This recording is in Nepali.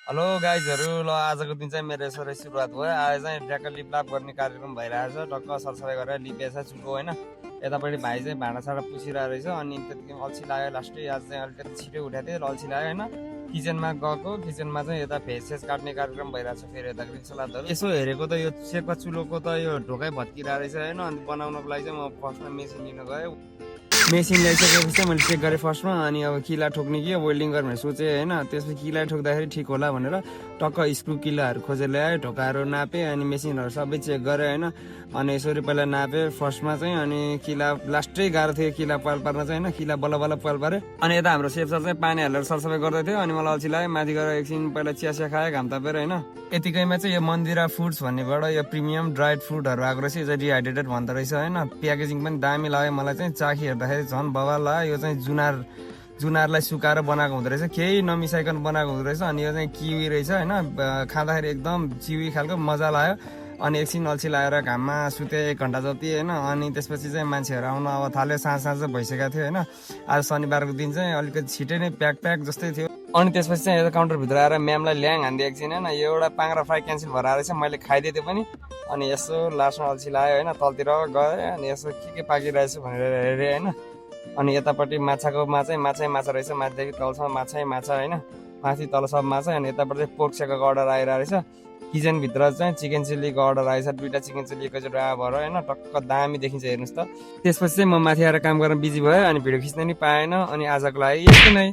हेलो गाइजहरू ल आजको दिन चाहिँ मेरो यसरी सुरुवात भयो। आज चाहिँ ट्र्याक्टर लिपलाप गर्ने कार्यक्रम भइरहेको छ। टक्क सरसफाइ गरेर लिपेछ चुलो होइन। यतापट्टि भाइ चाहिँ भाँडासाँडा पुछिरहेको रहेछ। अनि त्यतिकै अल्छी लाग्यो लास्टै। आज चाहिँ अलिकति छिटो उठाएको थिएँ र अल्छी लाग्यो होइन। किचनमा गएको, किचनमा चाहिँ यता भेज काट्ने कार्यक्रम भइरहेको छ। फेरि यता ग्रिन सलादहरू यसो हेरेको त यो सेर्पा चुलोको त यो ढोकै भत्किरहेको रहेछ होइन। अनि बनाउनको लागि चाहिँ म फर्स्टमा मेसिन लिन गएँ। मेसिन ल्याइसकेपछि चाहिँ मैले चेक गरेँ फर्स्टमा। अनि अब किला ठोक्ने कि वेल्डिङ गर्ने सोचेँ होइन। त्यसपछि किला ठोक्दाखेरि ठिक होला भनेर टक्क स्क्रु किलाहरू खोजेर ल्याएँ, ढोकाहरू नापेँ, अनि मेसिनहरू सबै चेक गरेँ होइन। अनि यसरी पहिला नापेँ फर्स्टमा चाहिँ। अनि किला लास्टै गाह्रो थियो किला पाल पार्न चाहिँ होइन। किला बल्ल बल्ल पाल पारेँ। अनि यता हाम्रो सेफ सर चाहिँ पानी हालेर सरसफाइ गर्दै थियो। अनि मलाई अल्छी लाग्यो, माथि गएर एकछिन पहिला चिया खाएँ घाम तापेर होइन। यतिकैमा चाहिँ यो मन्दिरा फुड्स भन्नेबाट यो प्रिमियम ड्राइड फ्रुटहरू आएको रहेछ। यो चाहिँ डिहाइड्रेटेड भन्दो रहेछ होइन। प्याकेजिङ पनि दामी लाग्यो मलाई चाहिँ। चाखी हेर्दाखेरि झन् बवाल लाग्यो। यो चाहिँ जुनारलाई सुकाएर बनाएको हुँदो रहेछ, केही नमिसाइकन बनाएको हुँदो रहेछ। अनि यो चाहिँ किवी रहेछ होइन। खाँदाखेरि एकदम चिवी खालको मजा लाग्यो। अनि एकछिन अल्छी लागेर घाममा सुतेँ 1 घन्टा जति होइन। अनि त्यसपछि चाहिँ मान्छेहरू आउन अब थाल्यो, साँझ भइसकेको थियो होइन। आज शनिबारको दिन चाहिँ अलिकति छिटै नै प्याक जस्तै थियो। अनि त्यसपछि चाहिँ यता काउन्टरभित्र आएर म्यामलाई ल्याङ हान्दै एकछिन होइन। यो एउटा पाङ्रा फ्राई क्यान्सल भएर आएछ, मैले खाइदिएँ पनि। अनि यसो लास्टमा अल्छी लाग्यो होइन, तलतिर गएँ। अनि यसो के पाकिरहेछ भनेर हेरेँ होइन। अनि यतापट्टि माछाकोमा चाहिँ माछा रहेछ, माथिदेखि तलसम्म माछा होइन। माथि तल सब माछा। अनि यतापट्टि चाहिँ पोर्क सेको अर्डर आइरहेको रहेछ। किचनभित्र चाहिँ चिकन चिल्लीको अर्डर आएछ, 2टा चिकन चिल्ली एकैचोटि भएर होइन। टक्क दामी देखिन्छ हेर्नुहोस् त। त्यसपछि चाहिँ म माथि आएर काम गर्न बिजी भएँ। अनि भिडियो खिच्न नि पाएन। अनि आजको लागि यस्तो नै।